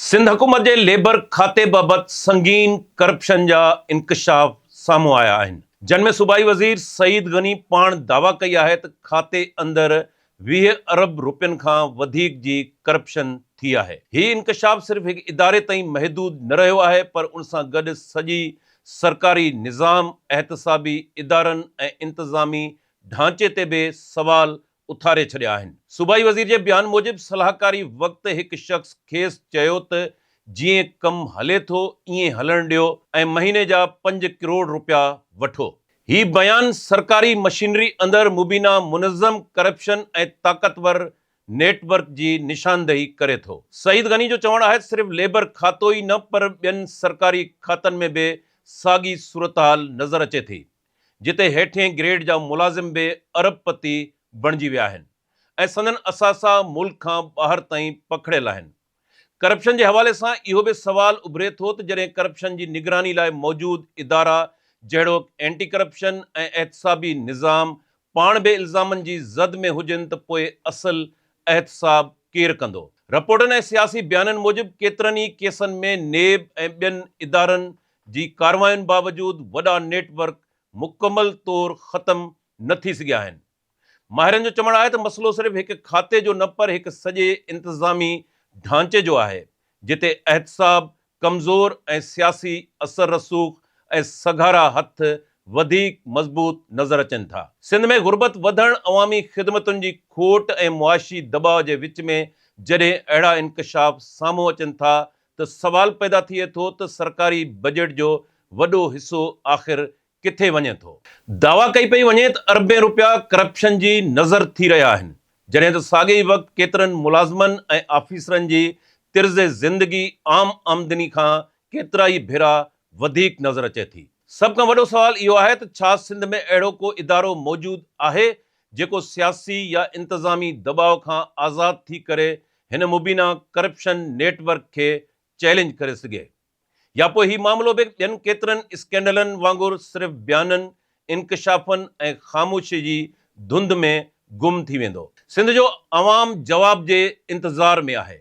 سنڌ حڪومت جي ليبر کاتي بابت سنگين ڪرپشن جا انڪشاف سامهون آيا آهن، جن ۾ صوبائي وزير سعيد غني پاڻ دعويٰ ڪئي آهي ته کاتي اندر 20 ارب رپين کان وڌيڪ جي ڪرپشن ٿي آهي. هي انڪشاف صرف هڪ اداري تائين محدود نه رهيو آهي پر ان سان گڏ سڄي سرڪاري نظام، احتسابي ادارن ۽ انتظامي ڍانچي تي به سوال اٿاري ڇڏيا آهن. صوبائي وزير جي بيان موجب صلاحڪاري وقت هڪ شخص کيس چيو ته جيئن ڪم هلي ٿو ائين هلڻ ڏيو ۽ مهيني جا پنج ڪروڙ رپيا وٺو. هي بيان سرڪاري مشينري اندر مبينا منظم ڪرپشن ۽ طاقتور نيٽ ورڪ جي نشاندهي ڪري ٿو. سعيد غني جو چوڻ آهي ته صرف ليبر کاتو ئي نه پر ٻين سرڪاري کاتن ۾ به ساڳي صورتحال نظر اچي ٿي. جتي هيٺئين گريڊ جا ملازم به ارب پتي بڻجي ويا آهن ۽ سندن اثاثا ملڪ کان ٻاهر تائين پکڙيل آهن. ڪرپشن جي حوالي سان اهو به سوال اڀري ٿو ته جڏهن ڪرپشن جي نگراني لاء موجود ادارا جهڙوڪ اينٽي ڪرپشن ۽ احتسابي نظام پاڻ به الزامن جي زد ۾ هجن ته پوء اصل احتساب ڪير ڪندو؟ رپورٽن ۽ سياسي بيانن موجب ڪيترن ئي ڪيسن ۾ نيب ۽ ٻين ادارن جي ڪاررواين باوجود وڏا نيٽ ورڪ مڪمل طور ختم نه ٿي سگهيا آهن. ماهرن جو چوڻ آهي ته مسئلو صرف هڪ کاتي جو نه پر هڪ سڄي انتظامي ڍانچي جو آهي، جتي احتساب ڪمزور ۽ سياسي اثر رسوخ ۽ سگهارا هٿ وڌيڪ مضبوط نظر اچن ٿا. سنڌ ۾ غربت وڌڻ، عوامي خدمتن جي کوٽ ۽ معاشي دٻاء جي وچ ۾ جڏهن اهڙا انڪشاف سامهون اچن ٿا ته سوال پيدا ٿئي ٿو ته سرڪاري بجيٽ جو وڏو حصو آخر ڪٿي وڃي ٿو؟ دعويٰ ڪئي پئي وڃي ته اربين رپيا ڪرپشن جي نظر ٿي رهيا آهن، جڏهن ته ساڳئي ئي وقت ڪيترن ملازمن ۽ آفيسرن جي طرز زندگي عام آمدني کان ڪيترائي ڀيرا وڌيڪ نظر اچي ٿي. سڀ کان وڏو سوال اهو آهي ته ڇا سنڌ ۾ اهڙو ڪو ادارو موجود آهي جيڪو سياسي يا انتظامي دٻاء کان آزاد ٿي ڪري هن مبينا ڪرپشن نيٽ ورڪ کي چئلينج ڪري سگهي يا پوء هي معاملو به ٻين ڪيترن اسڪينڊلن وانگر صرف بيانن، انڪشافن ۽ خاموشي جي ڌنڌ ۾ گم ٿي ويندو. سنڌ جو عوام جواب جي انتظار ۾ آهي.